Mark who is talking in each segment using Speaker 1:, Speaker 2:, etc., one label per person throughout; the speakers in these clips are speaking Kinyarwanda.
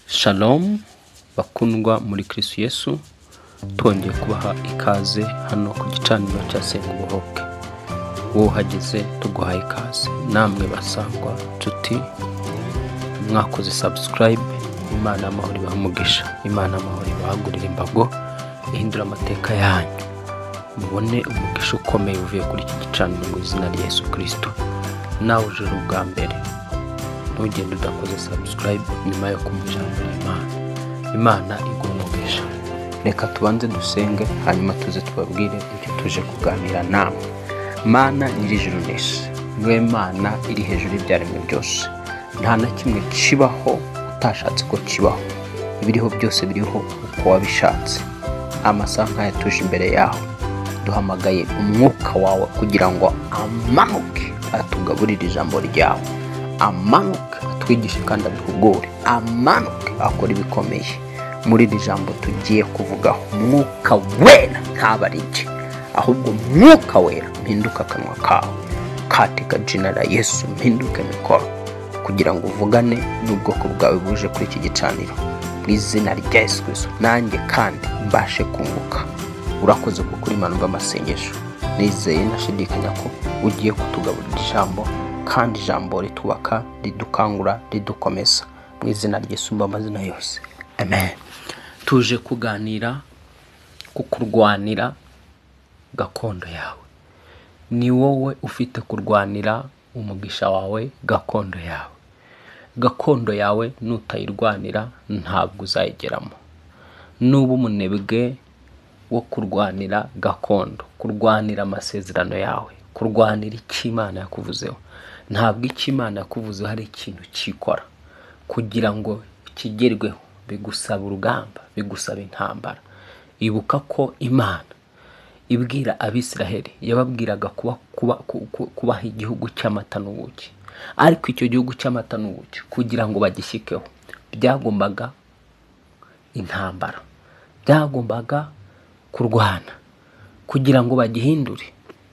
Speaker 1: Shalom bakundwa muri Kristo Yesu, twongeye kubaha ikaze hano ku gicaniro cya Senga Ubohoke. Wowe uhageze tuguhaye ikaze, namwe basangwa nshuti mwakoze subscribe. Imana y'amahoro ibahe umugisha, Imana y'amahoro ibahagurire imbago, ihindura amateka yanyu, mubone umugisha ukomeye uvuye kuri iki gicaniro mu izina rya Yesu Kristo. Nawe uje uri ubwa mbere, ntugende udakoze subscribe nyuma yo kumva ijambo ry'Imana. Imana iguhe umugisha. Reka tubanze dusenge, hanyuma tuze tubabwire ibyo tuje kuganira namwe. Mana nyir'ijuru n'isi, niwe Mana iri hejuru y'ibyaremwe byose, nta na kimwe kibaho utashatse ko kibaho, ibiriho byose biriho uko wabishatse. Amasaha nk'aya tuje imbere yawe, duhamagaye umwuka wawe kugira ngo amanuke atugaburire ijambo ryawe, amanuke atwigishe kandi aduhugure, amanuke akora ibikomeye muri iri jambo tugiye kuvugaho. Umwuka wera ntaba ari jye, ahubwo mwuka wera mpinduke akanwa kawe, katika jina la Yesu mpinduke mikoro kugira ngo uvugane n'ubwoko bwawe buje kuri iki gicaniro mu izina rya Yesu Kristo, nanjye kandi mbashe kunguka. Urakoze kuko uri Imana umva amasengesho. Nizeye ntashidikanya ko ugiye kutugaburira ijambo, kandi ijambo ritubaka, ridukangura, ridukomeza mu izina ryisumba amazina yose, amen. Tuje kuganira ku kurwanira gakondo yawe. Ni wowe ufite kurwanira umugisha wawe, gakondo yawe. Gakondo yawe nutayirwanira ntabwo uzayigeramo. Nuba umunebwe wo kurwanira gakondo, kurwanira amasezerano yawe, kurwanira icyo Imana yakuvuzeho. Ntabwo icyo Imana yakuvuzeho ari ikintu cyikora. Kugira ngo kigerweho bigusaba urugamba, bigusaba intambara. Ibuka ko Imana ibwira Abisiraheli, yababwiraga kubaha igihugu cy'amata n'ubuki. Ariko icyo gihugu cy'amata n'ubuki kugira ngo bagishyikeho byagombaga intambara, byagombaga kurwana kugira ngo bagihindure,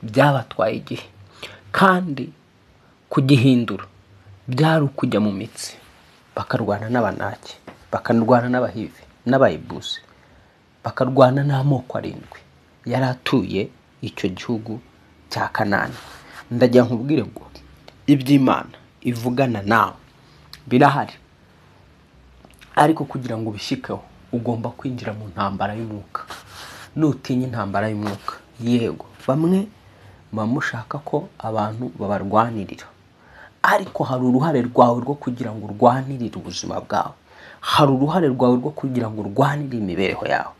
Speaker 1: byabatwaye igihe. Kandi kugihindura byari ukujya mu mitsi, bakarwana n'Abanaki, bakarwana n'Abahivi n'Abayebusi, bakarwana n'amoko arindwi yari atuye icyo gihugu cya Kanani. Ndagira nkubwire ngo iby'Imana ivugana nawe birahari, ariko kugira ngo ubishyikeho ugomba kwinjira mu ntambara y'umwuka. Nutinya intambara y'umwuka, yego bamwe muba mushaka ko abantu babarwanirira, ariko hari uruhare rwawe rwo kugira ngo urwanirire ubuzima bwawe, hari uruhare rwawe rwo kugira ngo urwanirire imibereho yawe.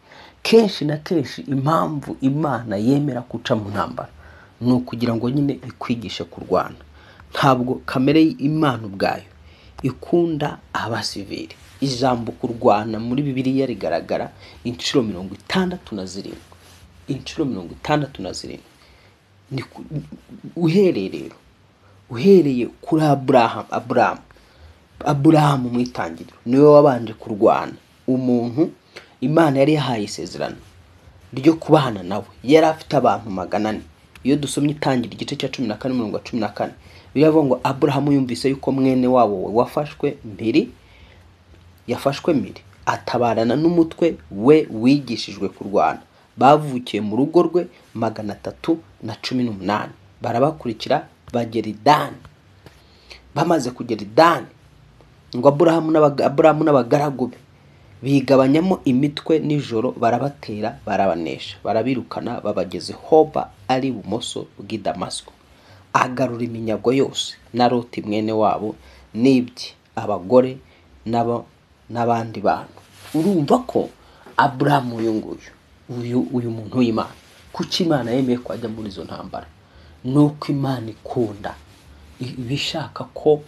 Speaker 1: Kenshi na kenshi impamvu Imana yemera guca mu ntambara ni ukugira ngo nyine ikwigishe kurwana. Ntabwo kamere y'Imana ubwayo ikunda abasivili. Ijambo kurwana muri Bibiliya rigaragara inshuro 67, inshuro 67. Uhereye rero, uhereye kuri Aburahamu mu itangiriro niwe wabanje kurwana. Umuntu Imana yari yahaye isezerano ryo kubana nawe, yari afite abantu 400. Iyo dusomye Itangiriro igice cya 14 umurongo wa 14, biravuga ngo Aburahamu yumvise yuko mwene wabo we wafashwe mpiri, yafashwe mpiri, atabarana n'umutwe we wigishijwe kurwana. Bavukiye mu rugo rwe 318, barabakurikira bagera i Dani. Bamaze kugera i Dani, ngo Aburahamu n'abagaragu be bigabanyamo imitwe nijoro, barabatera, barabanesha, barabirukana, babageze Hoba ari ibumoso bw'i Damasiko. Agarura iminyago yose na Loti mwene wabo n'ibye, abagore n'abandi bantu. Urumva ko Aburahamu uyu nguyu, uyu muntu w'Imana, kuki Imana yemeye ko ajya muri izo ntambara? Nuko Imana ikunda, ibishaka ko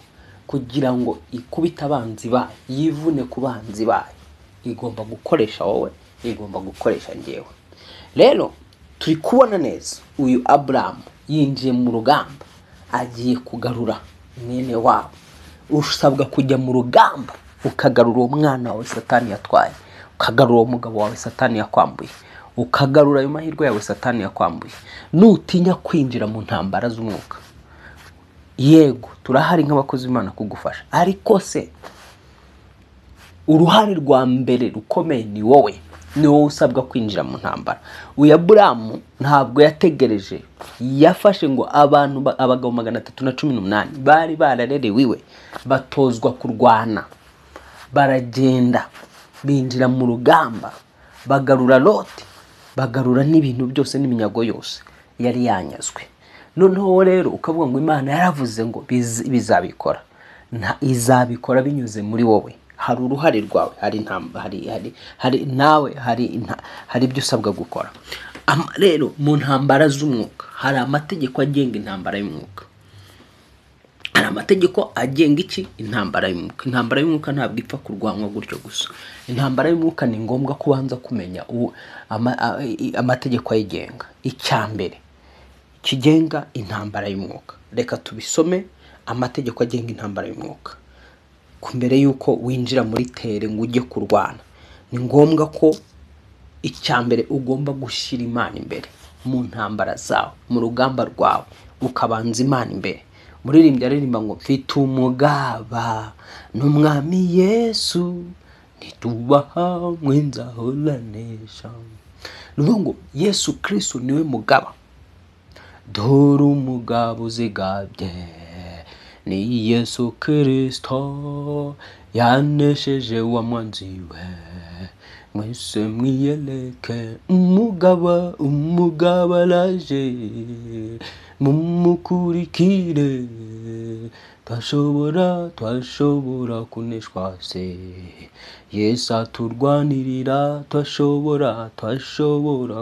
Speaker 1: kugira ngo ikubite abanzi bayo, yivune ku banzi bayo, igomba gukoresha wowe, igomba gukoresha njyewe. Rero turi kubona neza uyu Aburahamu yinjiye mu rugamba, agiye kugarura mwene wabo. Usabwa kujya mu rugamba ukagarura uwo mwana wawe Satani yatwaye, ukagarura uwo mugabo wawe Satani yakwambuye, ukagarura ayo mahirwe yawe Satani yakwambuye. Nutinya kwinjira mu ntambara z'umwuka, yego turahari nk'abakozi b'Imana kugufasha, ariko se Uruhare rwa mbere rukomeye ni wowe, ni wowe usabwa kwinjira mu ntambara. Uyu Aburamu ntabwo yategereje, yafashe ngo abantu abagabo 318 bari bararerewe iwe, batozwa kurwana, baragenda binjira mu rugamba, bagarura Loti, bagarura n'ibintu byose n'iminyago yose yari yanyazwe. Noneho rero ukavuga ngo Imana yaravuze ngo bizabikora, izabikora binyuze muri wowe. Hari uruhare rwawe, hari hari nawe, hari ibyo usabwa gukora. Rero mu ntambara z'umwuka hari amategeko agenga intambara y'umwuka. Hari amategeko agenga iki? Intambara y'umwuka. Intambara y'umwuka ntabwo ipfa kurwanwa gutyo gusa. Intambara y'umwuka ni ngombwa kubanza kumenya amategeko ayigenga. Icya mbere kigenga intambara y'umwuka, reka tubisome, amategeko agenga intambara y'umwuka. Mbere yuko winjira muri tere ngo ujye kurwana, ni ngombwa ko icya mbere ugomba gushyira Imana imbere mu ntambara zawe, mu rugamba rwawe, ukabanza Imana imbere. Muririmbyi aririmba ngo mfite umugaba n'umwami Yesu, nitubaha mwenzaholanesha. Ni ukuvuga ngo Yesu Kristo niwe mugaba. Dore umugabo uzigabye ni Yesu Kristo, yanesheje wa mwanzi we, mwese mwiyeleke. Umugaba, umugaba araje, mumukurikire, twashobora kuneshwa se, Yesu aturwanirira, twashobora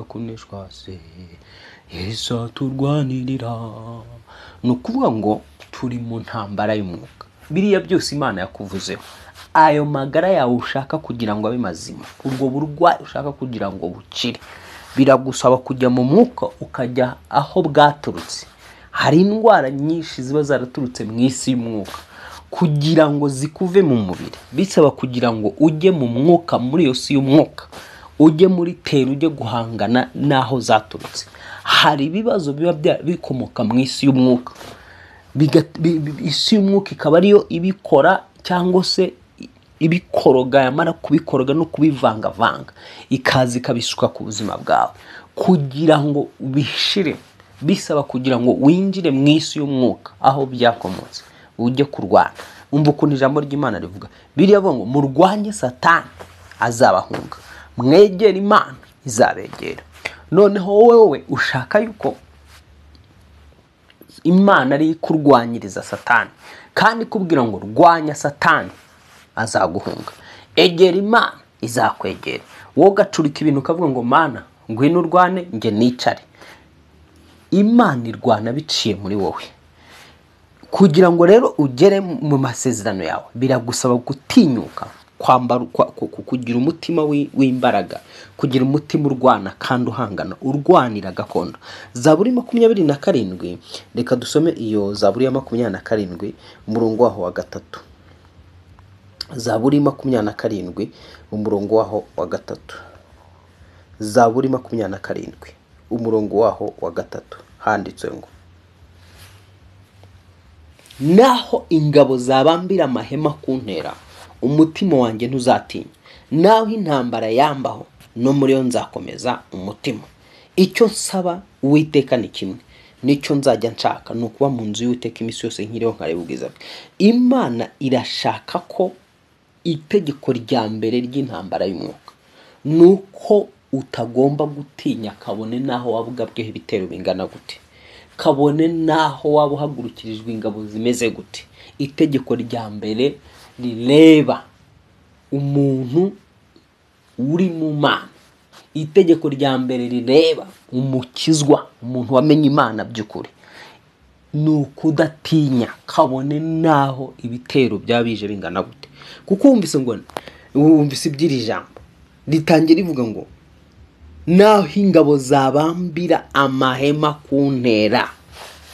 Speaker 1: kuneshwa se, Yesu aturwanirira. Ni ukuvuga ngo turi mu ntambara y'umwuka. Biriya byose Imana yakuvuzeho, ayo magara yawe ushaka kugira ngo abe mazima, ubwo burwayi ushaka kugira ngo bukire, biragusaba kujya mu mwuka, ukajya aho bwaturutse. Hari indwara nyinshi ziba zaraturutse mu isi y'umwuka, kugira ngo zikuve mu mubiri bisaba kugira ngo ujye mu mwuka, muri iyo si y'umwuka, ujye muri tera, ujye guhangana n'aho zaturutse. Hari ibibazo biba bikomoka mu isi y'umwuka, isi y'umwuka ikaba ariyo ibikora cyangwa se ibikoroga, yamara kubikoroga no kubivangavanga ikaza ikabisuka ku buzima bwawe. Kugira ngo ubishire bisaba kugira ngo winjire mu isi y'umwuka aho byakomotse, ujye kurwana. Umva ukuntu ijambo ry'Imana rivuga, biriya ngo murwanye Satani azabahunga, mwegere Imana izabegera. Noneho wowe ushaka yuko Imana ari kurwanyiriza Satani, kandi kubwira ngo rwanya Satani azaguhunga, egera Imana izakwegera. Wowe ugacurika ibintu ukavuga ngo Mana ngwino urwane nge nicare. Imana irwana biciye muri wowe. Kugira ngo rero ugere mu masezerano yawe biragusaba gutinyuka, kwambara, kugira umutima w'imbaraga, kugira umutima urwana kandi uhangana, urwanira gakondo. Zaburi 27, reka dusome iyo Zaburi ya 27 umurongo waho wa 3. Zaburi 27 umurongo waho wa 3. Zaburi 27 umurongo waho wa 3 handitswe ngo naho ingabo zabambira amahema kuntera, umutima wanjye ntuzatinya, naho intambara yambaho no muri yo nzakomeza umutima. Icyo nsaba Uwiteka ni kimwe, nicyo nzajya nshaka, ni ukuba mu nzu y'Uwiteka iminsi yose nkiriho nkareba ubwiza bwe. Imana irashaka ko itegeko rya mbere ry'intambara y'umwuka nuko utagomba gutinya, kabone naho waba ugabweho ibitero bingana gute, kabone naho waba uhagurukirijwe ingabo zimeze gute. Itegeko rya mbere rireba umuntu uri mu Mana, itegeko rya mbere rireba umukizwa, umuntu wamenye Imana by'ukuri, ni ukudatinya kabone naho ibitero byabije bingana gute. Kuko wumvise ngo wumvise iby'iri jambo ritangira rivuga ngo naho ingabo zabambira amahema kuntera,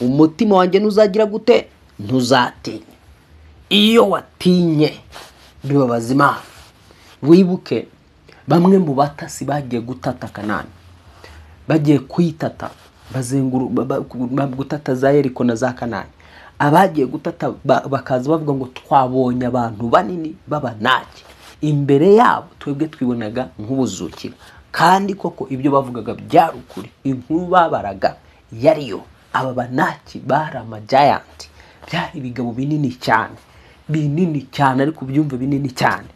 Speaker 1: umutima wanjye ntuzagira gute? Ntuzatinya. Iyo watinye bibabaza Imana. Wibuke bamwe mu batasi bagiye gutata Kanani, bagiye kwitata, gutata za Yeriko na za Kanani. Abagiye gutata bakaza bavuga ngo twabonye abantu banini b'abanaki. Imbere yabo twebwe twibonaga nk'ubuzukira, kandi koko ibyo bavugaga byari ukuri. Inkuru babaraga yariyo. Aba Banaki bari amajayanti, byari ibigabo binini cyane, binini cyane, ariko byumve binini cyane.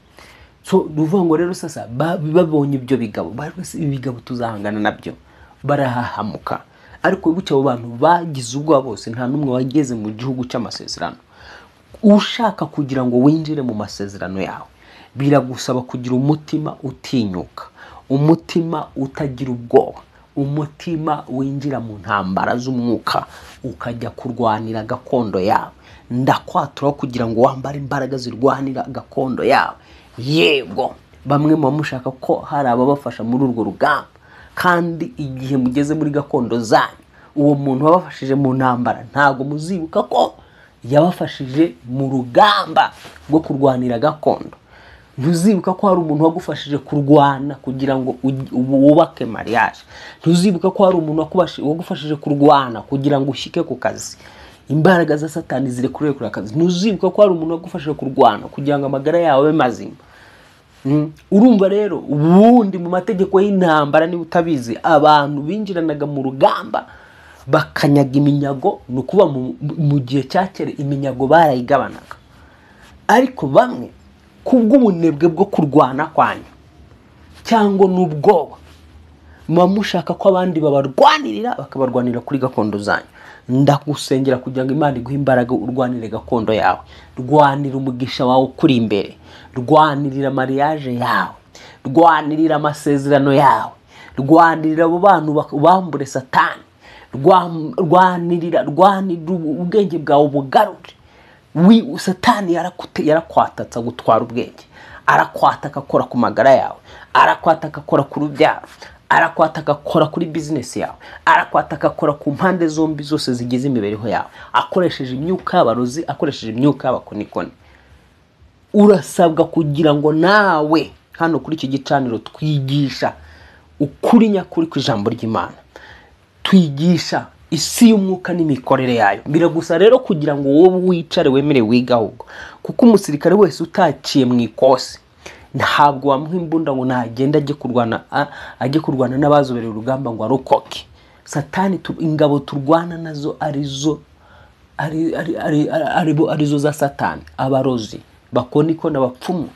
Speaker 1: So ni ukuvuga ngo rero sasa babonye ibyo bigabo, bari ibi bigabo tuzahangana nabyo, barahahamuka. Ariko wibuke abo bantu bagize ubwoba bose, nta n'umwe wageze mu gihugu cy'amasezerano. Ushaka kugira ngo winjire mu masezerano yawe, biragusaba kugira umutima utinyuka, umutima utagira ubwoba, umutima winjira mu ntambara z'umwuka, ukajya kurwanira gakondo yawe. Ndakwatura kugira ngo wambare imbaraga zirwanira gakondo yawe. Yego, bamwe muba mushaka ko hari ababafasha muri urwo rugamba, kandi igihe mugeze muri gakondo zanyu, uwo muntu wabafashije mu ntambara ntabwo muzibuka ko yabafashije mu rugamba rwo kurwanira gakondo. Ntuzibuka ko hari umuntu wagufashije kurwana kugira ngo wubake mariage. Ntuzibuka ko hari umuntu wagufashije kurwana kugira ngo ushyike ku kazi. Imbaraga za Satani zirekure kuri akazi. Ntuzibuka ko hari umuntu wagufashije kurwana kugira ngo amagara yawe abe mazima. Urumva rero ubundi mu mategeko y'intambara, niba utabizi, abantu binjiranaga mu rugamba bakanyaga iminyago. Ni ukuba mu gihe cya kera iminyago barayigabanaga, ariko bamwe kubw'ubunebwe bwo kurwana kwanyu cyangwa n'ubwoba, muba mushaka ko abandi babarwanirira, bakabarwanira kuri gakondo zanyu. Ndagusengera kugira ngo Imana iguhe imbaraga urwanire gakondo yawe, rwanira umugisha wawe ukuri imbere, rwanirira mariage yawe, rwanirira amasezerano yawe, rwanirira abo bantu bambure Satani, rwanirira ubwenge bwawe bugarure. Satani yarakwatatsa gutwara ubwenge, arakwataka akora ku magara yawe, arakwataka akora ku rubyaro, arakwataka akora kuri business yawe, arakwataka akora ku mpande zombi zose zigize imibereho yawe, akoresheje imyuka y'abarozi, akoresheje imyuka y'abakonikoni. Urasabwa kugira ngo nawe hano kuri iki gicaniro twigisha ukuri nyakuri ku ijambo ry'Imana, twigisha isi y'umwuka n'imikorere yayo. Biragusa rero kugira ngo wowe wicare wemere wiga ahubwo, kuko umusirikare wese utaciye mu ikosi ntabwo wamuha imbunda ngo nagenda ajye kurwana n'abazobereye urugamba ngo arokoke. Satani ingabo turwana nazo arizo za Satani, abarozi, bakonikoni, abapfumu,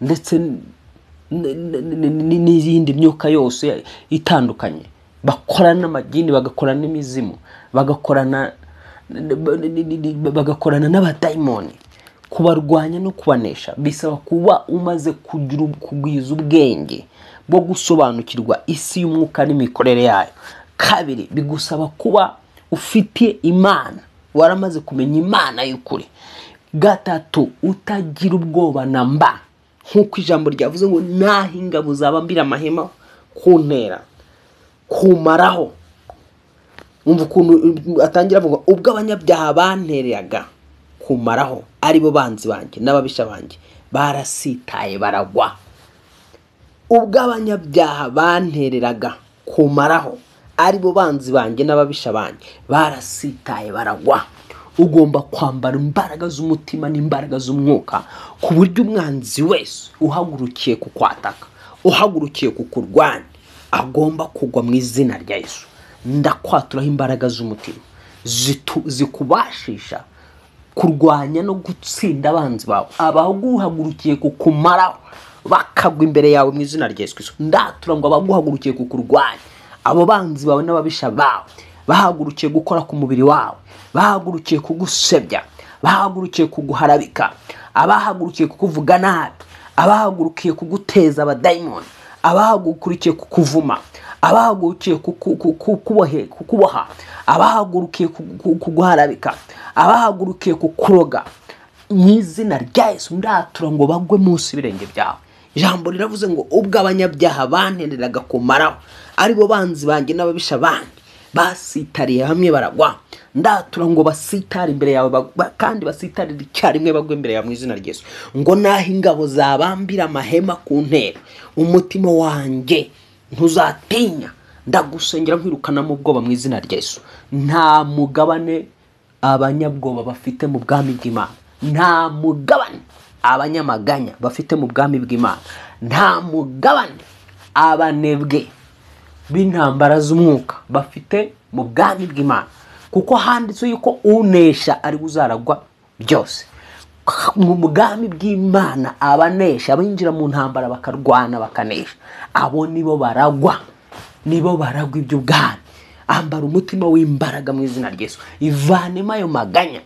Speaker 1: ndetse n'iyindi myuka yose itandukanye. Bakorana n'amagini, bagakorana n'imizimu, bagakorana n'abadayimoni. Kubarwanya no kubanesha bisaba kuba umaze kugwiza ubwenge bwo gusobanukirwa isi y'umwuka n'imikorere yayo. Kabiri, bigusaba kuba ufite Imana, waramaze kumenya Imana y'ukuri. Gatatu, utagira ubwoba na mba, nk'uko ijambo ryavuze ngo naho ingabo zabambira amahema kuntera kumaraho. Umva ukuntu atangira avuga, ubwo abanyabyaha bantereraga kumaraho, aribo banzi banjye n'ababisha banjye, barasitaye baragwa. Ubwo abanyabyaha bantereraga kumaraho, aribo banzi banjye n'ababisha banjye, barasitaye baragwa. Ugomba kwambara imbaraga z'umutima n'imbaraga z'umwuka, ku buryo umwanzi wese uhagurukiye kukwataka, uhagurukiye kukurwanya, agomba kugwa mu izina rya Yesu. Ndakwaturaho imbaraga z'umutima zikubashisha kurwanya no gutsinda abanzi bawe, abaguhagurukiye kukumaraho bakagwa imbere yawe mu izina rya Yesu Kristo. Ndatura ngo abaguhagurukiye kukurwanya, abo banzi bawe n'ababisha bawe, bahagurukiye gukora ku mubiri wawe, bahagurukiye kugusebya, bahagurukiye kuguharabika, abahagurukiye kukuvuga nabi, abahagurukiye kuguteza abadayimoni, abahagurukiye kukuvuma, abahagurukiye kukuboha, abahagurukiye kuguharabika, abahagurukiye kukuroga, mu izina rya Yesu ndatura ngo bagwe munsi y'ibirenge byawe. Ijambo riravuze ngo ubwo abanyabyaha bantereraga kumaraho, aribo banzi banjye n'ababisha banjye, basitariye hamwe baragwa. Ndatura ngo basitare imbere yawe, kandi basitarire icyarimwe bagwe imbere yawe mu izina rya Yesu. Ngo naho ingabo zabambira amahema ku ntera, umutima wanjye ntuzatinya. Ndagusengera nkwirukana mu bwoba mu izina rya Yesu. Nta mugabane abanyabwoba bafite mu bwami bw'Imana, nta mugabane. abanyamaganya bafite mu bwami bw'Imana, nta mugabane abanebwe b'intambara z'umwuka bafite mu bwami bw'Imana, kuko handitswe yuko unesha ari uzaragwa byose. Mu bwami bw'Imana abanesha, abinjira mu ntambara bakarwana bakanesha, abo nibo baragwa, nibo baragwa iby'ubwami. Ambara umutima w'imbaraga mu izina rya Yesu, ivanemo ayo maganya,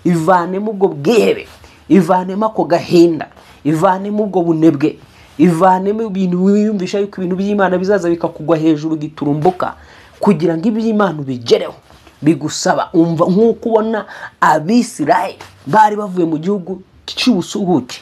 Speaker 1: ivanemo ubwo bwihebe, ivanemo ako gahinda, ivanemo ubwo bunebwe, ivanemo ibintu wiyumvisha yuko ibintu by'Imana bizaza bikakugwa hejuru giturumbuka. Kugira ngo iby'Imana ubigereho bigusaba umva nk'uko ubona Abisirayeli bari bavuye mu gihugu cy'ubusuhuke,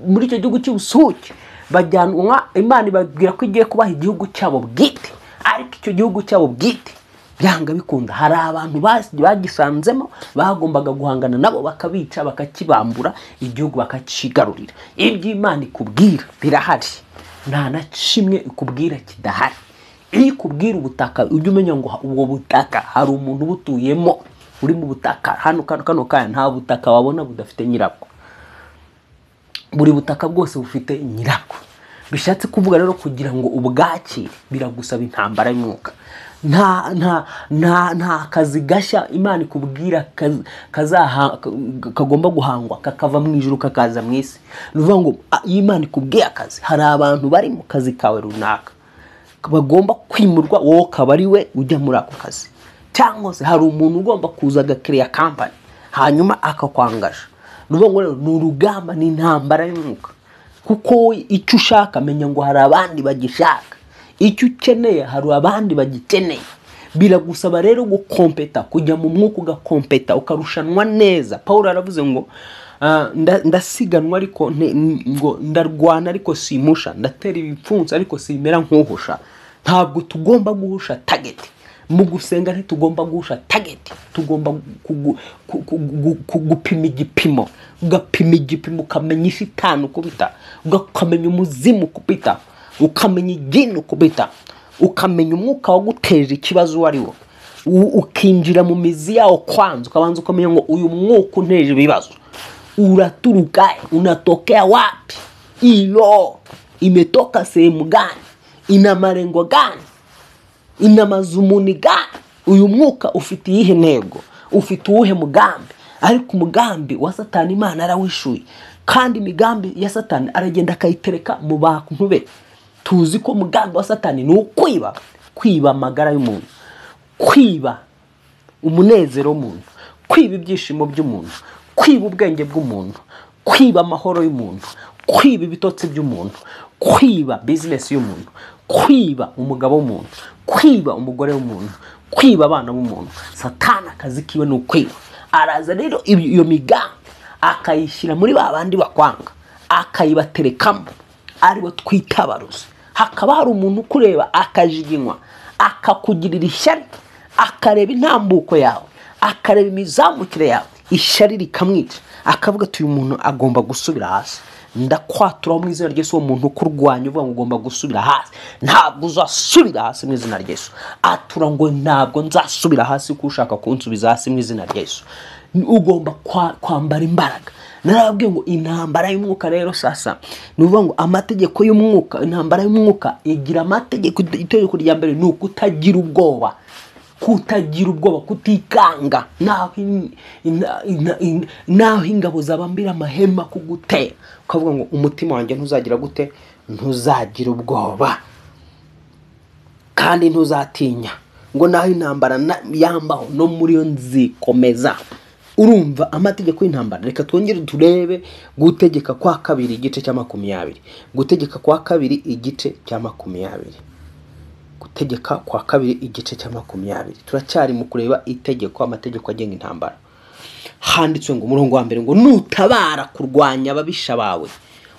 Speaker 1: muri icyo gihugu cy'ubusuhuke bajyanwa, Imana ibabwira ko igiye kubaha igihugu cyabo bwite, ariko icyo gihugu cyabo bwite byanga bikunda hari abantu bagisanzemo bagombaga guhangana nabo, bakabica, bakakibambura, igihugu bakakigarurira. Ibyo Imana ikubwira birahari, nta na kimwe ikubwira kidahari. Iyo ikubwira ubutaka, ujye umenya ngo ubwo butaka hari umuntu ubutuyemo uri mu butaka. Hano kano kanya nta butaka wabona budafite nyirabwo, buri butaka bwose bufite nyirabwo. Bishatse kuvuga rero kugira ngo ubwakire biragusaba intambara y'umwuka. Nta nta nta nta kazi gashya Imana ikubwira kagomba guhangwa kakava mu ijuru kakaza mu isi. Ni ukuvuga ngo iyo Imana ikubwiye akazi, hari abantu bari mu kazi kawe runaka bagomba kwimurwa, wowe ukaba ari we ujya muri ako kazi, cyangwa se hari umuntu ugomba kuza agakiriya kampani hanyuma akakwangaje. Ni ukuvuga ngo rero ni urugamba, ni intambara y'umwuka, kuko icyo ushaka menya ngo hari abandi bagishaka, icyo ukeneye hari abandi bagikeneye. Biragusaba rero gukompeta, kujya mu mwuka ugakompeta, ukarushanwa neza. Paul aravuze ngo ndasiganwa ariko ngo ndarwana ariko simpusha, ndatera ibipfunsi ariko simera nk'uhusha. Ntabwo tugomba guhusha target mu gusenga, ntitugomba guhusha target, tugomba gupima igipimo. Ugapima igipimo ukamenya ishitani ukubita, ukamenya umuzimu ukubita, ukamenya igini ukubita, ukamenya umwuka waguteje ikibazo uwo ari wo, ukinjira mu mizi yawo kwanza, ukabanza ukamenya ngo uyu mwuka unteje ibibazo uraturuka, unatokea wapi, ilo imetoka sehemu gani, ina malengo gani, ina mazumuni gani, uyu mwuka ufite iyihe ntego, ufite uwuhe mugambi. Ariko umugambi wa Satani Imana arawishuye, kandi imigambi ya Satani aragenda akayitereka mu bantu be. Tuzi ko umugambi wa Satani ni ukwiba, kwiba amagara y'umuntu, kwiba umunezero w'umuntu, kwiba ibyishimo by'umuntu, kwiba ubwenge bw'umuntu, kwiba amahoro y'umuntu, kwiba ibitotsi by'umuntu, kwiba business y'umuntu, kwiba umugabo w'umuntu, kwiba umugore w'umuntu, kwiba abana b'umuntu. Satani akazi kiwe ni ukwiba. Araza rero iyo migambi akayishyira muri ba bandi bakwanga, akayibaterekamo, aribo twita abarozi. Hakaba hari umuntu ukureba akajiginywa, akakugirira ishyari, akareba intambuko yawe, akareba imizamukire yawe, ishyari rikamwica, akavuga ati uyu muntu agomba gusubira hasi. Ndakwatura mu izina rya Yesu, uwo muntu ukurwanya uvuga ngo ugomba gusubira hasi, ntabwo uzasubira hasi mu izina rya Yesu. Atura ngo ntabwo nzasubira hasi kuko ushaka kunsubiza hasi mu izina rya Yesu. Ugomba kwambara imbaraga. Narababwiye ngo intambara y'umwuka rero sasa, ni ukuvuga ngo amategeko y'umwuka, intambara y'umwuka igira amategeko. Itegeko rya mbere ni ukutagira ubwoba, kutagira ubwoba, kutikanga naho ingabo zabambira amahema kugutera, ukavuga ngo umutima wanjye ntuzagira gute, ntuzagira ubwoba kandi ntuzatinya, ngo naho intambara yambaho no muri yo nzikomeza. Urumva amategeko y'intambara. Reka twongere turebe Gutegeka kwa kabiri igice cya 20. Gutegeka kwa kabiri igice cya 20. Gutegeka kwa kabiri igice cya 20. Turacyari mu kureba itegeko, amategeko agenga intambara. Handitswe ngo umurongo wa mbere ngo nutabara kurwanya ababisha bawe,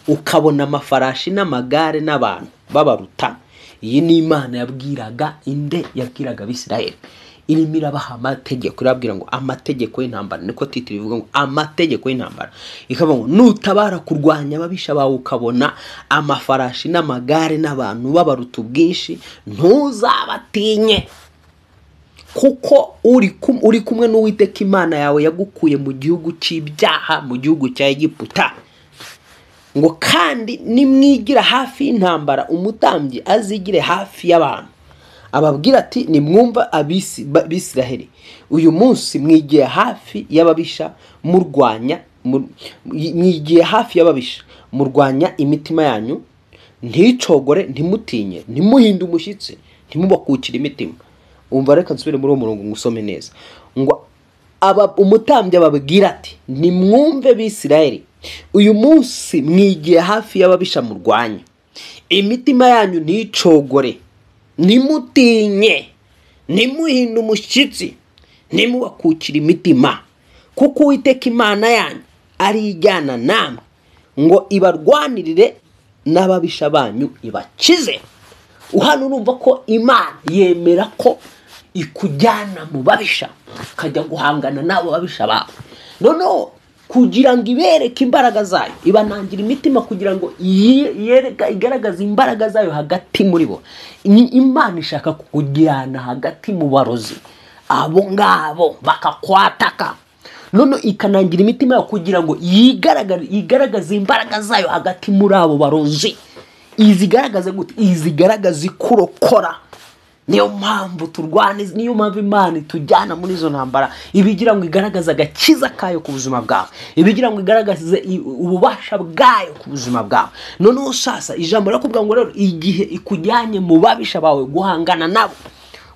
Speaker 1: ukabona amafarashi n'amagare n'abantu babaruta. Iyi ni Imana yabwiraga inde? Yabwiraga Abisirayeli. Irimo irabaha amategeko, irababwira ngo amategeko y'intambara, niko titiri ivuga ngo amategeko y'intambara. Ikavuga ngo nutabara kurwanya ababisha bawe, ukabona amafarashi n'amagare n'abantu babaruta ubwinshi, ntuzabatinye, kuko uri kumwe n'Uwiteka Imana yawe yagukuye mu gihugu cy'ibyaha, mu gihugu cya Egiputa.
Speaker 2: Ngo kandi nimwigira hafi y'intambara, umutambyi azigire hafi y'abantu, ababwira ati nimwumva Abisiraheli, uyu munsi mwigiye hafi y'ababisha murwanya, mwigiye hafi y'ababisha murwanya, imitima yanyu nticogore, ntimutinye, ntimuhinde umushyitsi, ntimubakukire imitima. Umva, reka nsubire muri uwo murongo ngusome neza. Ngo umutambyi ababwira ati nimwumve Bisiraheli, uyu munsi mwigiye hafi y'ababisha murwanya, imitima yanyu nticogore, ntimutinye, ntimuhinde umushyitsi, ntimubakukire imitima, kuko Uwiteka Imana yanyu ari ijyana namwe ngo ibarwanirire n'ababisha banyu ibakize. Hano urumva ko Imana yemera ko ikujyana mu babisha, ukajya guhangana n'abo babisha bawe. Noneho kugira ngo ibereke imbaraga zayo, ibanangira imitima kugira ngo igaragaze imbaraga zayo hagati muri bo. Imana ishaka kukujyana hagati mu barozi abo ngabo bakakwataka, none ikanangira imitima yawe kugira ngo yigaragaze imbaraga zayo hagati muri abo barozi. Izigaragaze gute? Izigaragaze ikurokora. Niyo mpamvu turwana, niyo mpamvu Imana itujyana muri izo ntambara, ibigira ngo igaragaze agakiza kayo ku buzima bwawe, ibigira ngo igaragaze ububasha bwayo ku buzima bwawe. Noneho sasa ijambo rirakubwira ngo rero igihe ikujyanye mu babisha bawe guhangana nabo,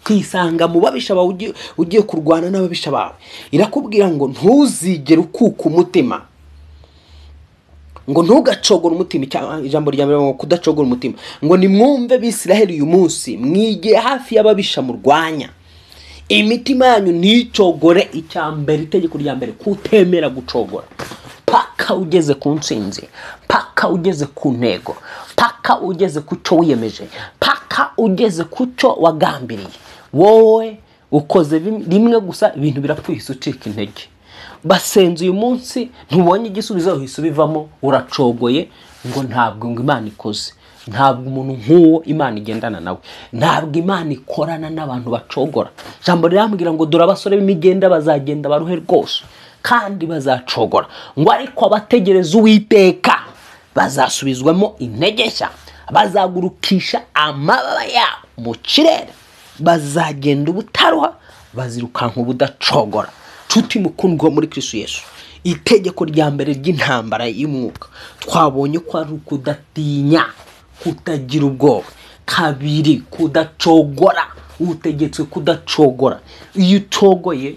Speaker 2: kwisanga mu babisha bawe ugiye kurwana n'ababisha bawe, irakubwira ngo ntuzigere ukuka umutima, ngo ntugacogore umutima. Ijambo rya mbere ngo kudacogora umutima, ngo nimwumve Bisiraheli, uyu munsi mwigiye hafi y'ababisha murwanya, imitima yanyu nticogore. Icya mbere, itegeko rya mbere, kutemera gucogora paka ugeze ku ntsinzi, paka ugeze ku ntego, paka ugeze ku cyo wiyemeje, paka ugeze ku cyo wagambiriye. Wowe ukoze rimwe gusa ibintu birapfuye, ucika intege. Basenze uyu munsi ntubonye igisubizo, uhise ubivamo, uracogoye ngo ntabwo ngo Imana ikoze. Ntabwo umuntu nk'uwo Imana igendana nawe, ntabwo Imana ikorana n'abantu bacogora. Ijambo rirambwira ngo dore abasore b'imigenda bazagenda baruhe rwose kandi bazacogora, ngo ariko abategereza Uwiteka bazasubizwamo intege nshya, bazagurukisha amababa yabo mu kirere, bazagenda ubutaruha, bazirukanka ubudacogora. Nshuti mukundwa muri Kristo Yesu, itegeko rya mbere ry'intambara y'umwuka twabonye ko ari ukudatinya, kutagira ubwoba. Kabiri, kudacogora. Utegetswe kudacogora. Iyo ucogoye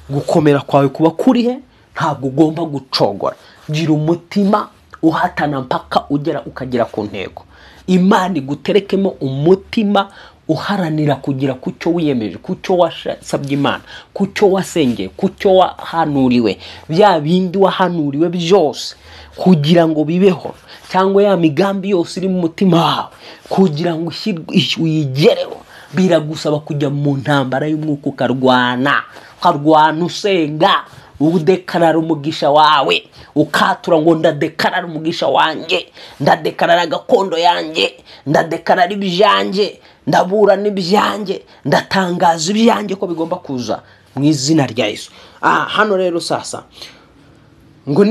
Speaker 2: gukomera kwawe kuba kuri he? Ntabwo ugomba gucogora. Gira umutima uhatana mpaka ugera ukagera ku ntego. Imana iguterekemo umutima uharanira kugira ku cyo wiyemeje, ku cyo wasabye Imana, ku cyo wasengeye, ku cyo wahanuriwe, bya bindi wahanuriwe byose kugira ngo bibeho, cyangwa ya migambi yose iri mu mutima wawe kugira ngo uyigereho. Biragusaba kujya mu ntambara y'umwuka, ukarwana, ukarwana usenga, udekarara umugisha wawe, ukatura ngo ndadekarara umugisha wanjye, ndadekarara gakondo yanjye, ndadekarara ibyanjye, ndabura n'ibyanjye, ndatangaza ibyanjye ko bigomba kuza mu izina rya Yesu. Hano rero sasa ngo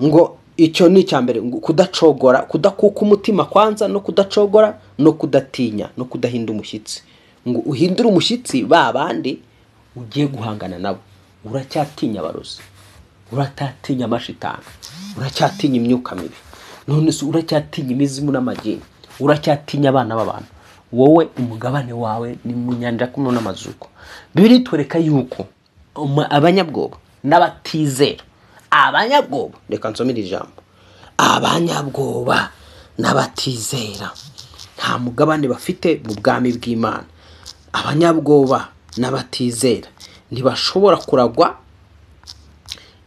Speaker 2: ngo icyo ni icya mbere, kudacogora, kudakuka umutima kwanza, no kudacogora, no kudatinya, no kudahinda umushyitsi. Ngo uhindure umushyitsi ba bandi ugiye guhangana nabo. Uracyatinya abarozi, uracyatinya amashitani, uracyatinya imyuka mibi, none se uracyatinya imizimu n'amagini, uracyatinya abana b'abantu. Wowe umugabane wawe ni mu nyanja kuno n'amazuko. Bibiliya itwereka yuko abanyabwoba n'abatizera, abanyabwoba, reka nsome iri jambo, abanyabwoba n'abatizera nta mugabane bafite mu bwami bw'Imana. Abanyabwoba n'abatizera ntibashobora kuragwa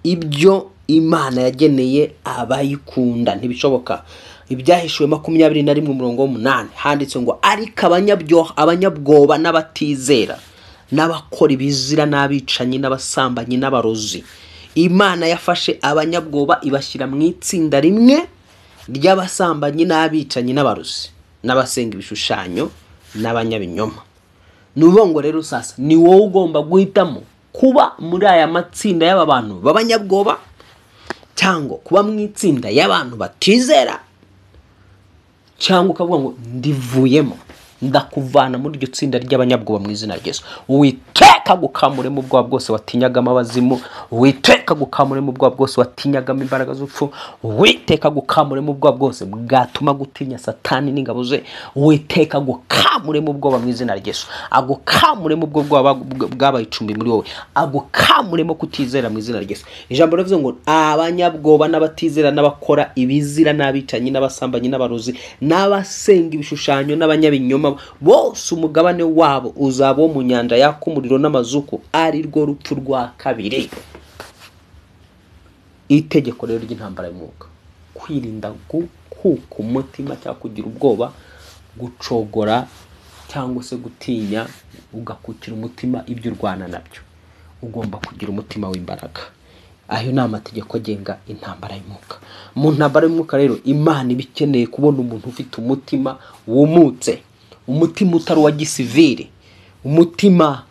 Speaker 2: ibyo Imana yageneye abayikunda, ntibishoboka. Ibyahishuwe 21 umurongo 8 handitse ngo ariko abanyabwoba n'abatizera n'abakora ibizira n'abicanyi n'abasambanyi n'abarozi. Imana yafashe abanyabwoba ibashyira mu itsinda rimwe ry'abasambanyi n'abicanyi n'abarozi n'abasenga ibishushanyo n'abanyabinyoma. Ni ngo rero sasa ni wowe ugomba guhitamo kuba muri aya matsinda y'aba bantu b'abanyabwoba cyangwa cyangwa kuba mu itsinda y'abantu batizera, cyangwa ukavuga ngo ndivuyemo, ndakuvana muri iryo tsinda ry'abanyabwoba mu izina rya Yesu. Uwiteka gukamuremo ubwoba bwose watinyagamo abazimu, Uwiteka gukamuremo ubwoba bwose watinyagamo imbaraga z'urupfu, Uwiteka gukamuremo ubwoba bwose bwatuma gutinya Satani n'ingabo ze, Uwiteka gukamuremo ubwoba mu izina rya Yesu, agukamuremo ubwo bwoba bwabaye icumbi muri wowe, agukamuremo kutizera mu izina rya Yesu. Ijambo rivuze ngo abanyabwoba n'abatizera n'abakora ibizira n'abicanyi n'abasambanyi n'abarozi n'abasenga ibishushanyo n'abanyabinyoma bose umugabane wabo uzaba wo mu nyanja yaka umuriro n'amazuku, ari rwo rupfu rwa kabiri. Itegeko rero ry'intambara y'umwuka, kwirinda gukuka umutima cyangwa kugira ubwoba, gucogora cyangwa se gutinya, ugakukira umutima ibyo urwana nabyo. Ugomba kugira umutima w'imbaraga. Ayo ni amategeko agenga intambara y'umwuka. Mu ntambara y'umwuka rero Imana iba ikeneye kubona umuntu ufite umutima wumutse, umutima utari uwa gisivili, umutima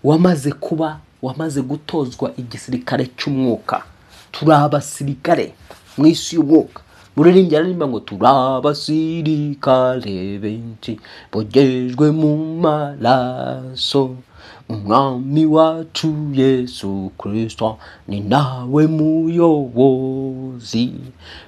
Speaker 2: wamaze kuba, wamaze gutozwa igisirikare cy'umwuka. Turi abasirikare mu isi y'umwuka. Muririmbyi aririmba ngo turi abasirikare benshi bogejwe mu maraso, umwami wacu Yesu Kristo ni nawe muyobozi,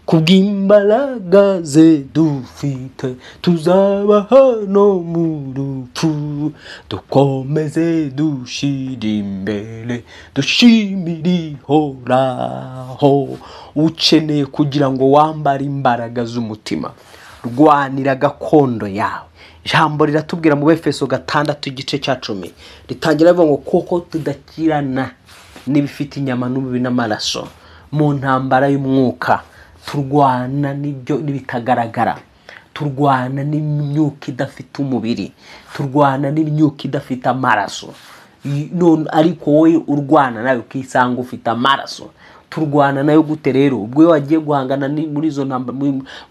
Speaker 2: kubw'imbaraga ze dufite tuzaba hano mu rupfu, dukomeze dushire imbere dushimire Ihoraho. Ukeneye kugira ngo wambare imbaraga z'umutima, rwanira gakondo yawe. Ijambo riratubwira mu Efeso 6:10 ritangira rivuga ngo kuko tudakirana n'ibifite inyama n'umubiri n'amaraso, mu ntambara y'umwuka turwana n'ibyo n'ibitagaragara, turwana n'imyuka idafite umubiri, turwana n'imyuka idafite amaraso. None ariko wowe urwana nawe ukisanga ufite amaraso, turwana nayo gute rero? Ubwo iyo wagiye guhangana muri izo ntambara,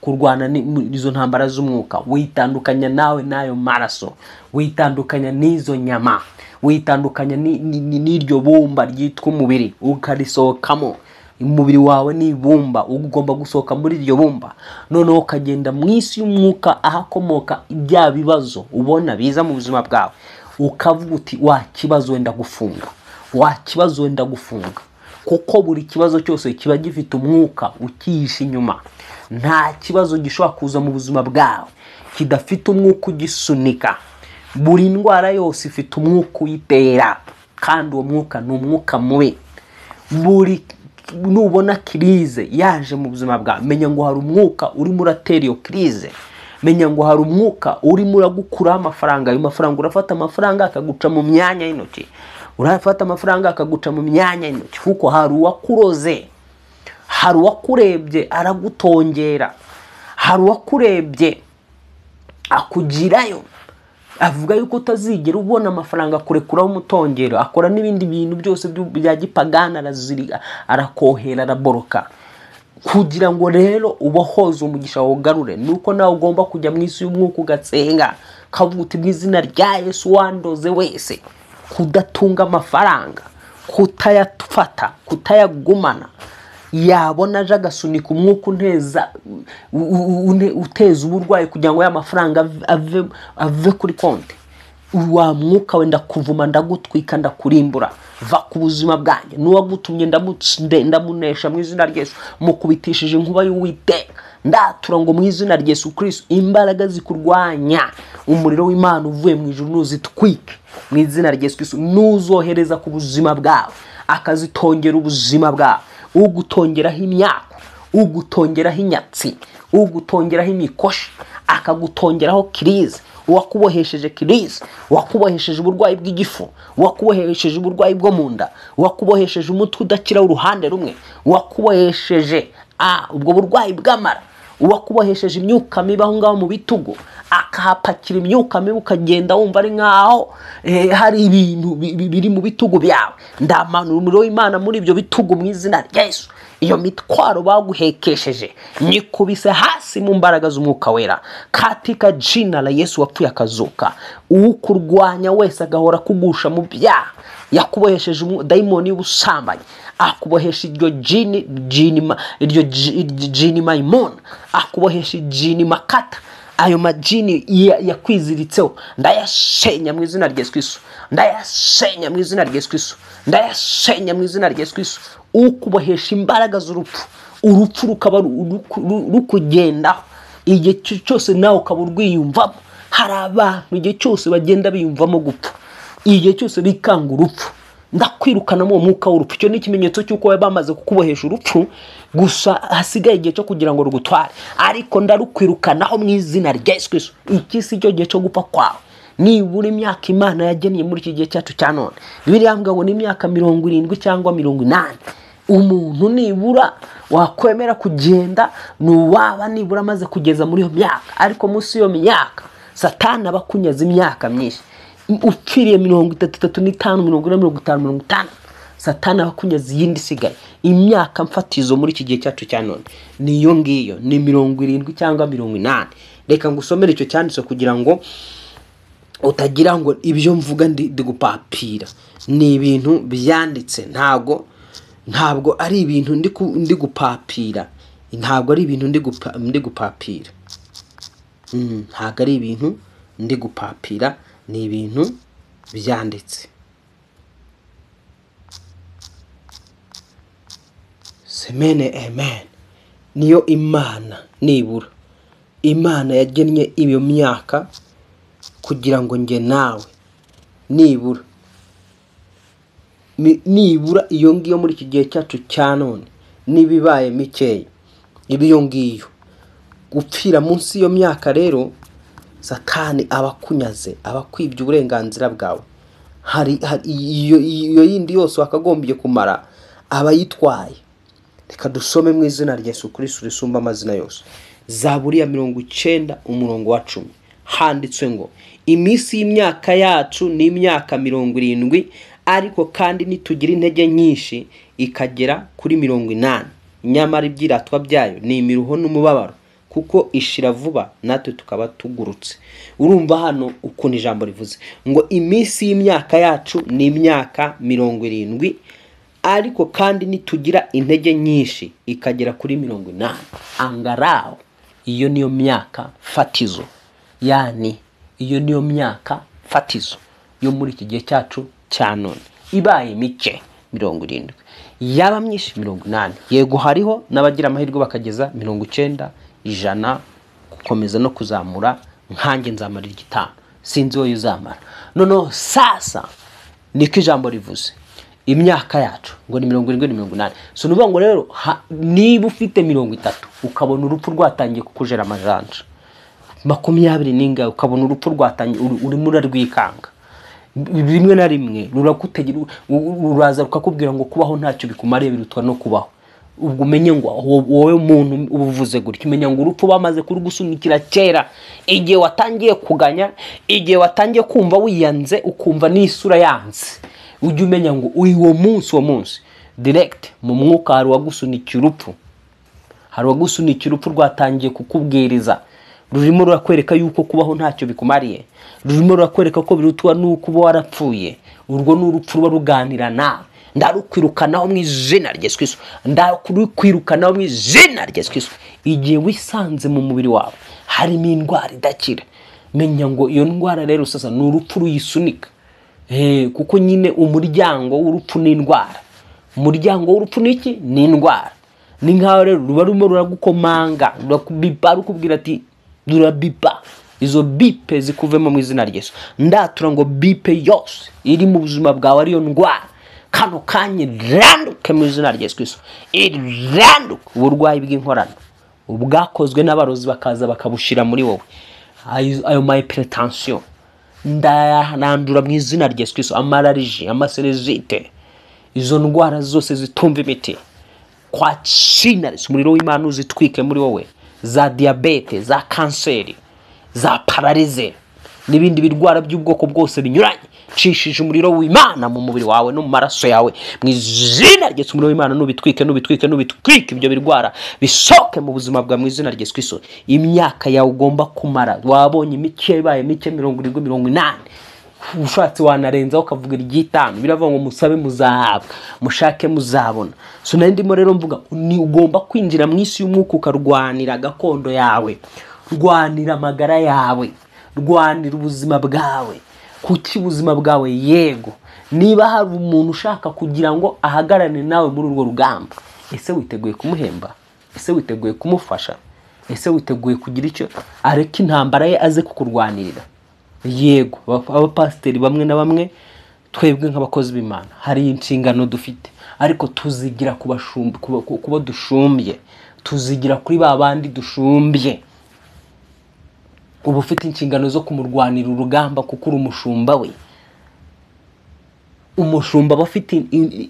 Speaker 2: kurwana izo ntambara z'umwuka, witandukanya nawe n'ayo maraso, witandukanya n'izo nyama, witandukanya n'iryo bumba ryitwa umubiri, ukarisohokamo. Umubiri wawe ni ibumba, ugomba gusohoka muri iryo bumba, noneho ukagenda mu isi y'umwuka ahakomoka bya bibazo ubona biza mu buzima bwawe, ukavuga uti wa kibazo wenda gufunga, wa kibazo wenda gufunga. Kuko buri kibazo cyose kiba gifite umwuka ukihishe inyuma. Nta kibazo gishobora kuza mu buzima bwawe kidafite umwuka ugisunika. Buri ndwara yose ifite umwuka uyitera, kandi uwo mwuka ni umwuka mubi. Buri nubona crise yaje mu buzima bwawe, menya ngo hari umwuka urimo uratera iyo crise, menya ngo hari umwuka urimo uragukuraho amafaranga. Ayo mafaranga urafata amafaranga akaguca mu myanya y'intoki, urafata amafaranga akaguca mu myanya y'intoki, kuko hari uwakuroze, hari uwakurebye aragutongera, hari uwakurebye akugirayo, avuga yuko utazigera ubona amafaranga, akurekuraho umutongero, akora n'ibindi bintu byose bya gipagani, araziriga, arakohera, araboroka. Kugira ngo rero ubohoze umugisha wogarure, nuko nawe ugomba kujya mu isi y'umwuka ugatsenga, ukavuga uti mu izina rya Yesu wandoze wese kudatunga amafaranga, kutayafata, kutayagumana, yabona aje agasunika umwuka uteza uburwayi kugira ngo ya mafaranga ave kuri konti. Wa mwuka wenda kuvuma, ndagutwika, ndakurimbura, va ku buzima bwanjye. N'uwagutumye ndamunesha mu izina rya Yesu, mukubitishije inkuba y'Uwiteka. Ndatura ngo mu izina rya Yesu Kristo imbaraga zikurwanya, umuriro w'Imana uvuye mu ijuru nuzitwike mu izina rya Yesu Kristo, nuzohereza ku buzima bwawe akazitongera ubuzima bwawe, ugutongeraho imyaka, ugutongeraho inyatsi, ugutongeraho imikoshi, akagutongeraho crise, uwakubohesheje crise, uwakubohesheje uburwayi bw'igifu, uwakubohesheje uburwayi bwo mu nda, uwakubohesheje umutwe udakira uruhande rumwe, uwakubohesheje ubwo burwayi bw'amara, uwakubohesheje imyuka mibi aho ngaho mu bitugu, akahapakira imyuka mibi ukagenda wumva ari nkaho hari ibintu biri mu bitugu byawe. Ndamanura umuriro w'Imana muri ibyo bitugu mu izina rya Yesu. Iyo mitwaro baguhekesheje nyikubise hasi mu mbaraga z'umwuka wera, katika jina la Yesu wapfuye akazuka. Ukurwanya wese agahora kugusha mu byaha, yakubohesheje dayimoni y'ubusambanyi, Akubohesha iryo jini jini, iryo jini mayimona, akubohesha jini makata. Ayo majini yakwiziritseho ndayasenya mu izina rya Yesu Kristo, ndayasenya mu izina rya Yesu Kristo, ndayasenya mu izina rya Yesu Kristo. Ukubohesha imbaraga z'urupfu, urupfu rukaba rukugendaho igihe cyose, nawe ukaba urwiyumvamo. Hari abantu igihe cyose bagenda biyumvamo gupfa, igihe cyose bikanga urupfu. Ndakwirukanamo uwo mwuka w'urupfu. Icyo ni ikimenyetso cy'uko bamaze kukubohesha urupfu, gusa hasigaye igihe cyo kugira ngo rugutware, ariko ndarukwirukanaho mu izina rya Yesu Kristo. Iki si cyo gihe cyo gupfa kwawe. Nibura imyaka Imana yagennye muri iki gihe cyacu cya none, Bibiliya ivuga ngo ni imyaka 70 cyangwa 80. Umuntu nibura wakwemera kugenda ni uwaba nibura amaze kugeza muri iyo myaka, ariko munsi y'iyo myaka Satani aba akunyaze imyaka myinshi. Upfiriye 35, 40, 50, 60, Satani aba akunyaze iyindi isigaye. Imyaka mfatizo muri iki gihe cyacu cya none niyo ngiyo, ni 70 cyangwa 80. Reka ngusomere icyo cyanditse kugira ngo utagira ngo ibyo mvuga ndi gupapira. Ni ibintu byanditse, ntabwo ari ibintu ndi gupapira, ntabwo ari ibintu ndi gupapira. Ntabwo ari ibintu ndi gupapira, ni ibintu byanditse. Semene amen. Niyo Imana nibura Imana yagennye iyo myaka kugira ngo nge nawe nibura nibura iyo ngiyo muri iki gihe cyacu cya none, nibibaye mikeya ibiyo ngiyo gupfira munsi iyo myaka rero, Satani abakunyaze, abakwibye uburenganzira bwawe. Hari iyo yindi yose wakagombye kumara abayitwaye. Reka dusome mu izina rya Yesu Kristo risumba amazina yose. Zaburi ya 90 umurongo wa 10 handitswe ngo iminsi y'imyaka yacu ni imyaka 70, ariko kandi nitugira intege nyinshi ikagera kuri 80, nyamara ibyiratwa byayo ni imiruho n'umubabaro, kuko ishira vuba natwe tukaba tugurutse. Urumva hano ukuntu ijambo rivuze ngo iminsi y'imyaka yacu ni imyaka 70, ariko kandi nitugira intege nyinshi ikagera kuri 80. Angarao iyo niyo myaka fatizo, yani iyo niyo myaka fatizo yo muri iki gihe cyacu cya none. Ibaye mike 70, yaba myinshi 80. Yego hariho n'abagira amahirwe bakageza 90, 100, gukomeza no kuzamura. Nkanjye nzamara 5, sinzi wowe uzamara. Noneho sasa niko ijambo rivuze imyaka yacu ngo ni 70 ni 80. So nuvuga ngo rero niba ufite 30 ukabona urupfu rwatangiye kukujera amajanja, 20 ninga ukabona urupfu rwatangiye urimo urarwikanga, rimwe na rimwe rurakutegera, ruraza rukakubwira ngo kubaho ntacyo bikumariye birutwa no kubaho. Ubwo umenye ngo wowe muntu ubuvuze gutyo, umenya ngo urupfu bamaze kurugusunikira kera. Igihe watangiye kuganya, igihe watangiye kumva wiyanze, ukumva n'isura yanze, ujye umenya ngo uwo munsi direct mu mwuka hari uwagusunikiye urupfu, hari uwagusunikiye urupfu rwatangiye kukubwiriza, rurimo rurakwereka yuko kubaho ntacyo bikumariye, rurimo rurakwereka ko birutwa nuko uba warapfuye. Urwo ni urupfu ruba ruganira nawe. Ndarukwirukanaho mu izina rya Yesu Kristo, ndarukwirukanaho mu izina rya Yesu Kristo. Igihe wisanze mu mubiri wawe harimo indwara idakira, menya ngo iyo ndwara rero sasa ni urupfu ruyisunika. Kuko nyine umuryango w'urupfu ni indwara, umuryango w'urupfu ni iki? Ni indwara. Ni nkaho rero ruba rurimo ruragukomanga, rurakubipa, rukubwira ati rurabipa. Izo bipe zikuvemo mu izina rya Yesu. Ndatura ngo bipe yose iri mu buzima bwawe ariyo ndwara, kano kanya iranduke mu izina rya Yesu Kristo, iranduke. Uburwayi bw'inkorano ubwakozwe n'abarozi bakaza bakabushira muri wowe, ayo ma hypertension ndarandura mu izina rya Yesu Kristo, amarariji, amaserezite, izo ndwara zose zitumva imiti kwa china, umuriro w'Imana uzitwike muri wowe, za diabete, za kanseri, za pararize n'ibindi birwara by'ubwoko bwose binyuranye, cishije umuriro w'Imana mu mubiri wawe no mu maraso yawe mu izina rya Yesu. Umuriro w'Imana nubitwike, nubitwike, nubitwike ibyo birwara bisoke mu buzima bwawe mu izina rya Yesu Kristo. Imyaka yawe ugomba kumara wabonye mike, ibaye mike 70, 80, Ushatse wanarenzaho ukavuga iry'itanu. Biravuga ngo musabe muzahabwa, mushake muzabona. So nari ndimo rero mvuga ni ugomba kwinjira mu isi y'umwuka ukarwanira gakondo yawe, rwanira amagara yawe, rwanira ubuzima bwawe. Kuki ubuzima bwawe? Yego, niba hari umuntu ushaka kugira ngo ahagarane nawe muri urwo rugamba, ese witeguye kumuhemba? Ese witeguye kumufasha? Ese witeguye kugira icyo areka intambara ye aze kukurwanirira? Yego, abapasiteri bamwe na bamwe twebwe nk'abakozi b'Imana hari inshingano dufite, ariko tuzigira kuba dushumbye, tuzigira kuri ba bandi dushumbye. Uba ufite inshingano zo kumurwanira urugamba kuko uri umushumba we. Umushumba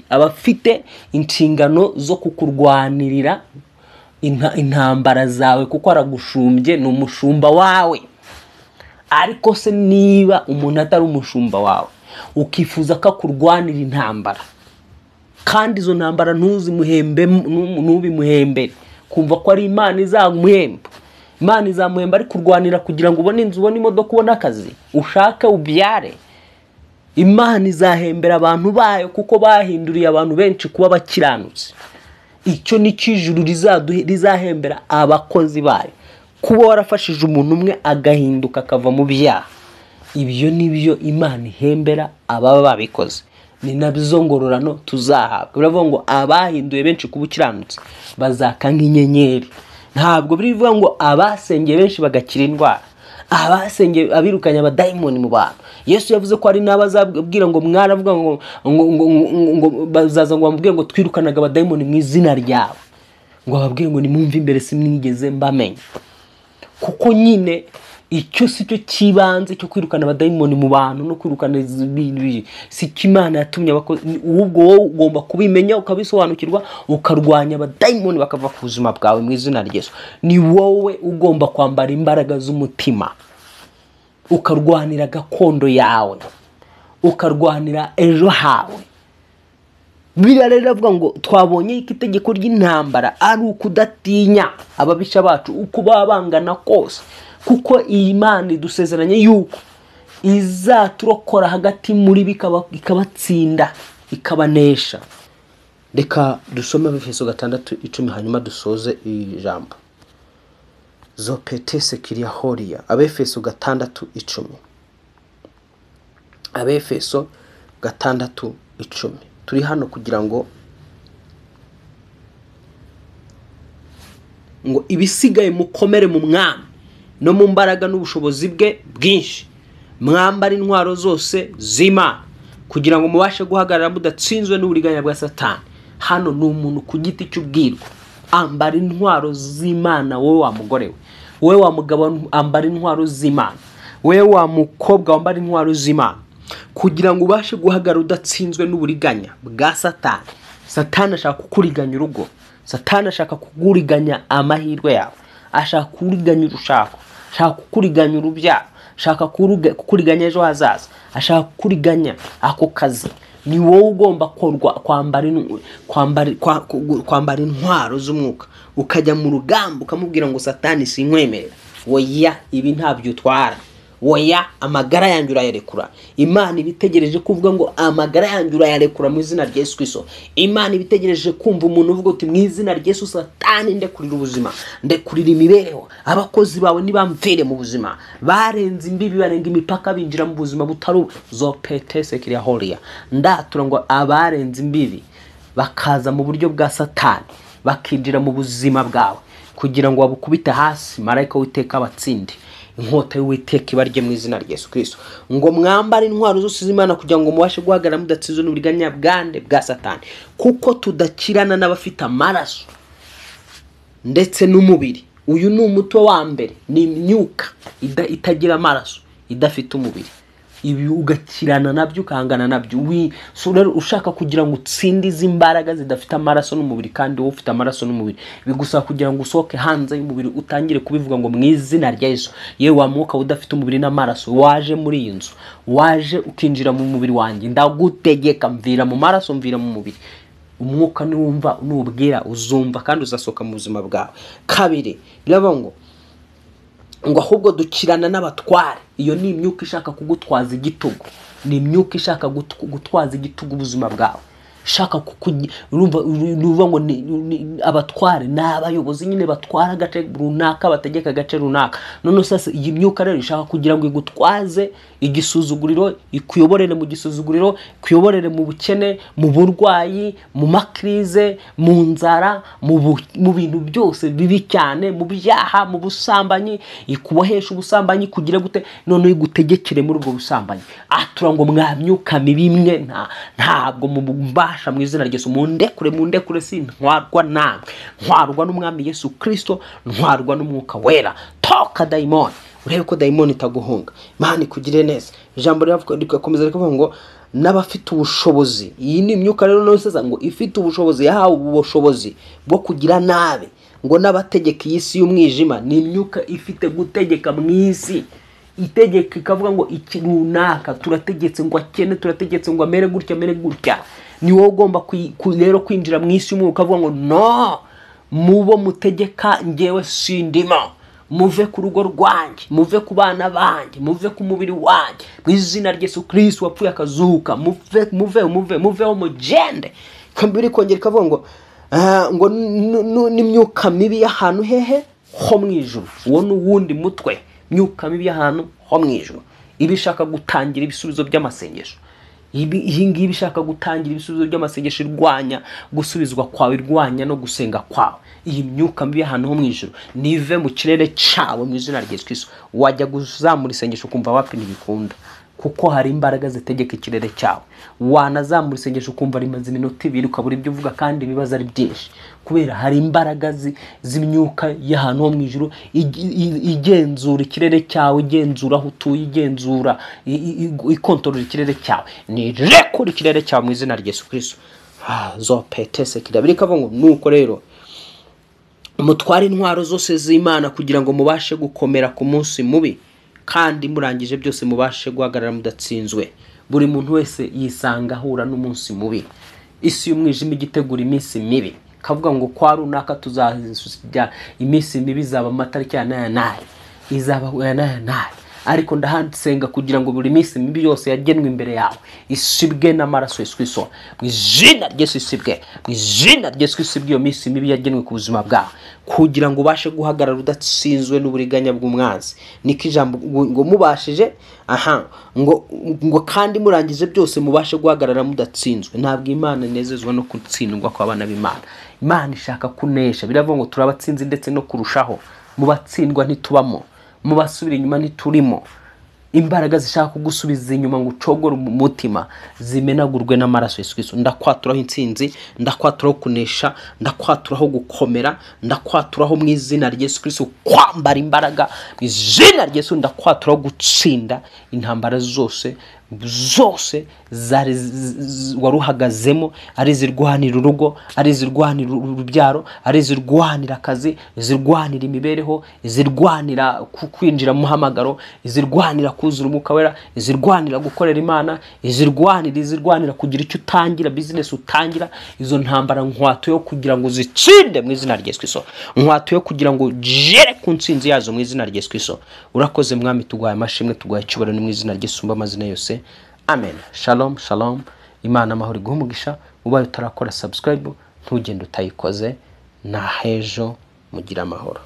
Speaker 2: aba afite inshingano zo kukurwanirira intambara zawe kuko aragushumbye, ni umushumba wawe. Ariko se niba umuntu atari umushumba wawe ukifuza ko akurwanira intambara, kandi izo ntambara ntuzimuhembe, ntubimuhembere, kumva ko ari Imana izamuhemba. Imana izamuhemba ari kurwanira kugira ngo ubone inzu, ubone imodoka, ubone akazi, ushake ubyare. Imana izahembera abantu bayo kuko bahinduriye abantu benshi kuba abakiranutsi. Icyo ni cyo ijuru rizahembera abakozi bayo. Kuba warafashije umuntu umwe agahinduka akava mu byaha, ibyo nibyo Imana ihembera ababa babikoze, ni nabyo ngororano tuzahabwa. Biravuga ngo abahinduye benshi kuba ukiranutse bazaka nk'inyenyeri. Ntabwo birivuga ngo abasengeye benshi bagakira indwara, abasengeye abirukanye abadayimoni mu bantu. Yesu yavuze ko hari n'abazabwira ngo mwaravuga ngo ngo bazaza ngo bamubwire ngo twirukanaga abadayimoni mu izina ryawe, ngo bababwire ngo nimumve imbere sinigeze mbamenya. Kuko nyine icyo si cyo kibanze cyo kwirukana abadayimoni mu bantu no kwirukana ibintu, si cyo Imana yatumye abakozi. Ubwo wowe ugomba kubimenya ukabisobanukirwa, ukarwanya abadayimoni bakava ku buzima bwawe mu izina rya Yesu. Ni wowe ugomba kwambara imbaraga z'umutima, ukarwanira gakondo yawe, ukarwanira ejo hawe. Biriya rero iravuga ngo twabonye ko itegeko ry'intambara ari ukudatinya ababisha bacu uko baba bangana kose, kuko iyi Mana idusezeranye yuko izaturokora hagati muri bo ikabatsinda, ikabanesha. Reka dusome Abefeso 6:10 hanyuma dusoze ijambo. Zopetese kiria horia. Abefeso 6:10. Abefeso 6:10. Turi hano kugira ngo ibisigaye mukomere mu mwami no mu mbaraga n'ubushobozi bwe bwinshi, mwambara intwaro zose z'Imana kugira ngo mubashe guhagarara mudatsinzwe n'uburiganya bwa Satani. Hano ni umuntu ku giti cy'ubwirwa. Ambara intwaro z'Imana wowe wa mugore we, wowe wa mugabo ambara intwaro z'Imana, wowe wa mukobwa wambara intwaro z'Imana kugira ngo ubashe guhagarara udatsinzwe n'uburiganya bwa Satani. Satani ashaka kukuriganya urugo, Satani ashaka kukuriganya amahirwe yawe, ashaka kukuriganya urushako, ashaka kukuriganya urubyaro, ashaka kukuriganya ejo hazaza, ashaka kukuriganya ako kazi. Ni wowe ugomba kwambara intwaro z'umwuka, ukajya mu rugamba ukamubwira ngo Satani sinkwemerera, oya ibi ntabyo utwara, oya amagara yanjye urayarekura. Imana ibitegereje kuvuga ngo amagara yanjye urayarekura mu izina rya Yesu Kristo. Imana ibitegereje kumva umuntu uvuga uti mu izina rya Yesu Satani ndekurira ubuzima, ndekurira imibereho, abakozi bawe nibamvire mu buzima, barenze imbibi barenga imipaka binjira mu buzima butari zopetese kiria horia. Ndatura ngo abarenze imbibi bakaza mu buryo bwa Satani bakinjira mu buzima bwawe kugira ngo babukubite hasi, marayika w'Uwiteka abatsinde, inkota y'Uwiteka ibarye mu izina rya Yesu Kristo. Ngo mwambare intwaro zose z'Imana kugira ngo mubashe guhagarara mudatsinzwe n'uburiganya bwande bwa Satani, kuko tudakirana n'abafite amaraso ndetse n'umubiri. Uyu ni umutwe wa mbere, ni imyuka itagira amaraso, idafite umubiri. Ibi ugakirana nabyo ukahangana nabyo. So rero ushaka kugira ngo utsinde izi mbaraga zidafite amaraso n'umubiri kandi wowe ufite amaraso n'umubiri, bigusaba kugira ngo usohoke hanze y'umubiri utangire kubivuga ngo mu izina rya Yesu, yewe wa mwuka udafite umubiri n'amaraso waje muri iyi nzu, waje ukinjira mu mubiri wanjye, ndagutegeka mvira mu maraso, mvira mu mubiri. Umwuka niwumva nubwira uzumva kandi uzasohoka mu buzima bwawe. Kabiri, biravuga ngo Ngo ahubwo dukirana n'abatware. Iyo ni imyuka ishaka kugutwaza igitugu, ni imyuka ishaka gutwaza igitugu ubuzima bwawe, ishaka urumva ngo abatware ni abayobozi nyine batwara agace runaka, bategeka agace runaka. None sasa iyi myuka rero ishaka kugira ngo igutwaze igisuzuguriro, ikuyoborere mu gisuzuguriro, ikuyoborere mu bukene, mu burwayi, mu makrize, mu nzara, mu bintu byose bibi cyane, mu byaha, mu busambanyi, ikubohesha ubusambanyi kugira gute, none igutegekere muri ubwo busambanyi. Atura ngo mwa myuka mibi imwe ntabwo mubasha mu izina rya Yesu, mundekure, si ntwarwa namwe, ntwarwa n'umwami Yesu Kristo, ntwarwa n'umwuka wera. Toka dayimoni, urebe ko dayimoni itaguhunga. Imana ikugire neza. Ijambo rikomeza rikavuga ngo n'abafite ubushobozi. Iyi ni imyuka rero none sasa ngo ifite ubushobozi, yahawe ubushobozi bwo kugira nabi, ngo n'abategeka iyi si y'umwijima. Ni imyuka ifite gutegeka mu isi, itegeka ikavuga ngo iki runaka turategetse ngo akene, turategetse ngo amere gutya, amere gutya. Ni wowe ugomba rero kwinjira mu isi y'umwuka ukavuga ngo no, mubo mutegeka njyewe sindimo, muve ku rugo rwanjye, muve ku bana banjye, muve ku mubiri wanjye, mu izina rya Yesu Kristo wapfuye akazuka, muve, muve, muve, muveho mugende. Kambiri kongera ikavuga ngo ngo n'imyuka mibi y'ahantu hehe ho mu ijuru. Uwo ni uwundi mutwe, myuka mibi y'ahantu ho mu ijuru iba ishaka gutangira ibisubizo by'amasengesho. Iyi ngiyi ishaka gutangira ibisubizo by'amasengesho, irwanya gusubizwa kwawe, irwanya no gusenga kwawe. Iyi myuka mibi y'ahantu ho mu ijuru nive mu kirere cyawe mu izina rya Yesu Kristo. Wajya kuzamura isengesho ukumva wapi ntibikunda, kuko hari imbaraga zitegeka ikirere cyawe. Wanazamura isengesho ukumva rimaze iminota 2 ukabura ibyo uvuga kandi ibibazo ari byinshi, kubera hari imbaraga z'imyuka y'ahantu ho mu ijuru igenzura ikirere cyawe, igenzura aho utuye, igenzura ikontorora ikirere cyawe. Ni rekura ikirere cyawe mu izina rya Yesu Kristo. Zopetese kirabiri kavuga ngo nuko rero mutware intwaro zose z'Imana kugira ngo mubashe gukomera ku munsi mubi, kandi murangije byose mubashe guhagarara mudatsinzwe. Buri muntu wese yisanga ahura n'umunsi mubi. Isi y'umwijima igitegura iminsi mibi, kavuga ngo kwa runaka tuzajya iminsi mibi izaba amatariki ya naya naya, izaba ya naya naya. Ariko ndahansenga kugira ngo buri minsi mibi yose yagenwe imbere yawe isibwe n'amaraso Yesu Kristo. Mu izina rya Yesu isibwe, mu izina rya Yesu isibwe iyo minsi mibi yagenwe ku buzima bwawe, kugira ngo ubashe guhagarara udatsinzwe n'uburiganya bw'umwanzi. Niko ijambo ngo mubashije, aha ngo kandi murangije byose mubashe guhagarara mudatsinzwe. Ntabwo Imana inezezwa no gutsindwa kw'abana b'Imana. Imana ishaka kunesha. Biravuga ngo turabatsinzi ndetse no kurushaho. Mu batsindwa ntitubamo, mu basubira inyuma ntiturimo. Imbaraga zishaka kugusubiza inyuma ngo ucogore umutima zimenagurwe n'amaraso Yesu Kristo. Ndakwaturaho intsinzi, ndakwaturaho kunesha, ndakwaturaho gukomera, ndakwaturaho mu izina rya Yesu Kristo kwambara imbaraga mu izina rya Yesu. Ndakwaturaho gutsinda intambara zose zose zari waruhagazemo, ari zirwanira urugo, ari zirwanira urubyaro, ari zirwanira akazi, zirwanira imibereho, zirwanira kwinjira mu muhamagaro, zirwanira kuzura umwuka wera, zirwanira gukorera Imana, zirwanira kugira icyo utangira, business utangira. Izo ntambara nkwato yo kugira ngo zitsinde mu izina rya Yesu Kristo, nkwato yo kugira ngo jere ku ntsinzi yazo mu izina rya Yesu Kristo. Urakoze Mwami, tuguhaye amashimwe, tuguhaye icyubahiro mu izina ry'Isumba amazina yose. Amen. Shalom, shalom. Imana amahoro iguhe umugisha. Ubaye utarakora subscribe ntugende utayikoze. Na hejo mugira amahoro.